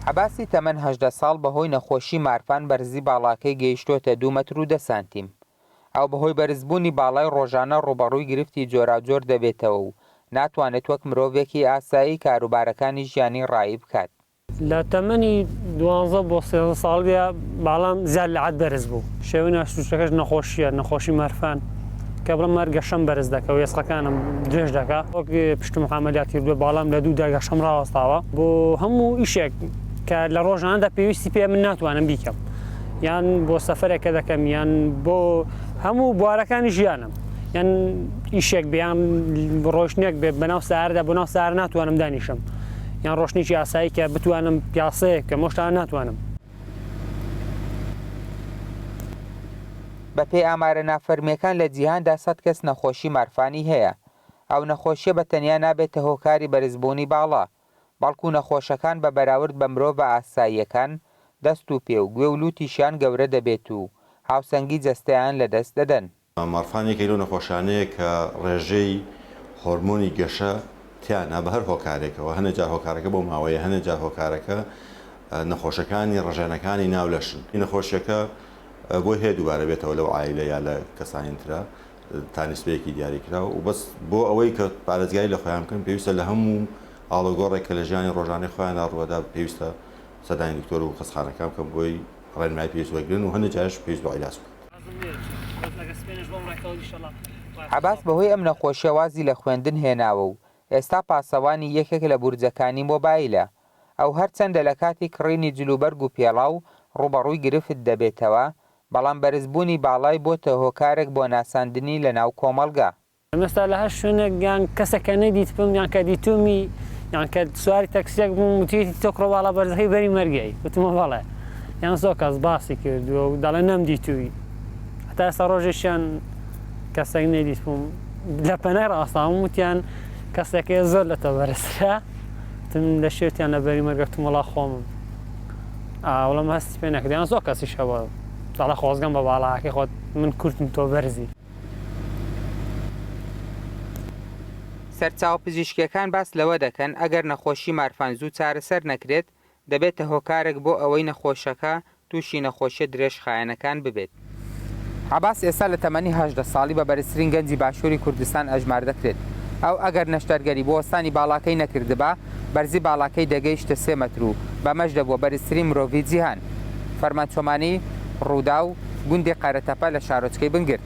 عەباسی تەمەن 18 ساڵ بەهۆی نەخۆشی مارفان بەرزی باڵاکەی گەیشتۆتە دوو مەتر و دە سانتیم. ئەو بەهۆی بەرزبوونی باڵای ڕۆژانە ڕووبەڕووی گرفتی جۆراوجۆر دەبێتەوە و ناتوانێت وەک مرۆڤێکی ئاسایی کاروبارەکانی ژیانی ڕایی بکات. لە تەمەنی دوانزە بۆ سێزدە ساڵیدا باڵام زیاد لە عەد بەرز بوو، شێوەی ناشروشتەکەش نەخۆشییە، نەخۆشی مەرفان، کە بڵێم هەر گەشەم بەرز دەکا و ئێسقەکانم درێژ دەکا، وەک پشتم عەمەلیات کردووە، باڵام لە دوودا گەشەم ڕاوەستاوە، بۆ هەموو ئیشێک کە لە ڕۆژانەدا پێویستی پێیە من ناتوانم بیکەم، یان بۆ سەفەرێک کە دەکەم یان بۆ هەموو بوارەکانی ژیانم، یان ئیشێک بێ یان ڕۆیشتنێک بێ بەناو ساردا بۆ ناو سار ناتوانم دانیشم. یان ڕۆشتنێکی ئاسایی کە بتوانم پیاسەیەک بکەم ئەو شتانە ناتوانم. بەپێی ئامارە نافەرمییەکان لە جیهاندا سەد کەس نەخۆشی مارفانی هەیە. ئەو نەخۆشییە بە تەنیا نابێتە هۆکاری بەرزبوونی باڵا، بەڵکو نەخۆشەکان بە بەراورد بە مرۆڤە ئاساییەکان دەست و پێ و گوێ و لوتیشیان گەورە دەبێت و هاوسەنگی جەستەیان لەدەست دەدەن. مارفان یەکێک لەو نەخۆشانەیە کە ڕێژەی هۆرمۆنی گەشە تیانا بە هەر هۆکارێکەوە، هەنێ جار هۆکارەکە بۆ ماوەیە، هەنێ جار هۆکارەکە نەخۆشەکانی ڕژێنەکانی ناو لەشن. نەخۆشیەکە بۆی هەیە دووبارە بێتەوە لەو عایلە یا لە کەسانی ترا تا نیسبەیەکی دیاریکراو و بەس بۆ ئەوەی کە پارێزگاری لە خۆیان بکەن پێویستە لە هەموو ئاڵوگۆڕێک کە لە ژیانی ڕۆژانەی خۆیاندا ڕووەدا پێویستە سەردانی دکتۆر و خەستخانەکان بکەن بۆی ڕێنمایی پێویست وەرگرن و هەندێک جاریش پێویست بە عیلاج بکەن. عەباس بەهۆی ئەم نەخۆشیە وازی لە خوێندن هێناوە و ئێستا پاسەوانی یەکێک لە بورجەکانی مۆبایلە. ئەو هەرچەندە لە کاتی کڕینی جلوبەرگ و پێڵاو ڕووبەڕووی گرفت دەبێتەوە، بەڵام بەرزبوونی باڵای بۆتە هۆکارێک بۆ ناساندنی لەناو کۆمەڵگا. ئێستا لە هەر شوێنێک یان کەسێک کە نەیدیتبم یان کە دیتوومی یان کە سواری تەکسیەک بووم وتویەتی تۆ کوڕە باڵا بەرزەکەی بەری مەرگەی وتمە بەڵێ یان زۆر کەس باسی کردووە و دەڵێ نەمدیتووی هەتا ئێستا ڕۆژێکیان کەسێک نەیدیتبووم لە پەنای ڕاستاوم وتیان کەسێک هەیە زۆر لە تۆ بەرزترە وتم لە شێتیان لە بەری مەرگە وتم وەڵا خۆمم ئا وەڵام هەستی پێ نەکرد یان زۆر کەسیش هەبووە دەڵێ خۆزگەم بە باڵاکەی خۆت من کورتم تۆ بەرزی. سەرچاوە پزیشکییەکان باس لەوە دەکەن، ئەگەر نەخۆشی مارفان زوو چارەسەر نەکرێت، دەبێتە هۆکارێک بۆ ئەوەی نەخۆشەکە تووشی نەخۆشییە درێژخایەنەکان ببێت. عەباس ئێستا لە تەمەنی 18 ساڵی بە بەرزترین گەنجی باشووری کوردستان ئەژمار دەکرێت. ئەو ئەگەر نەشتەرگەری بۆ وەستانی باڵاکەی نەکردبا، بەرزی باڵاکەی دەگەیشتە سێ مەتر و بەمەش دەبووە بەرزترین مرۆڤی جیهان. فەرمان چۆمانی، رووداو، گوندی قەرەتەپە لە شارۆچکەی بنگرد.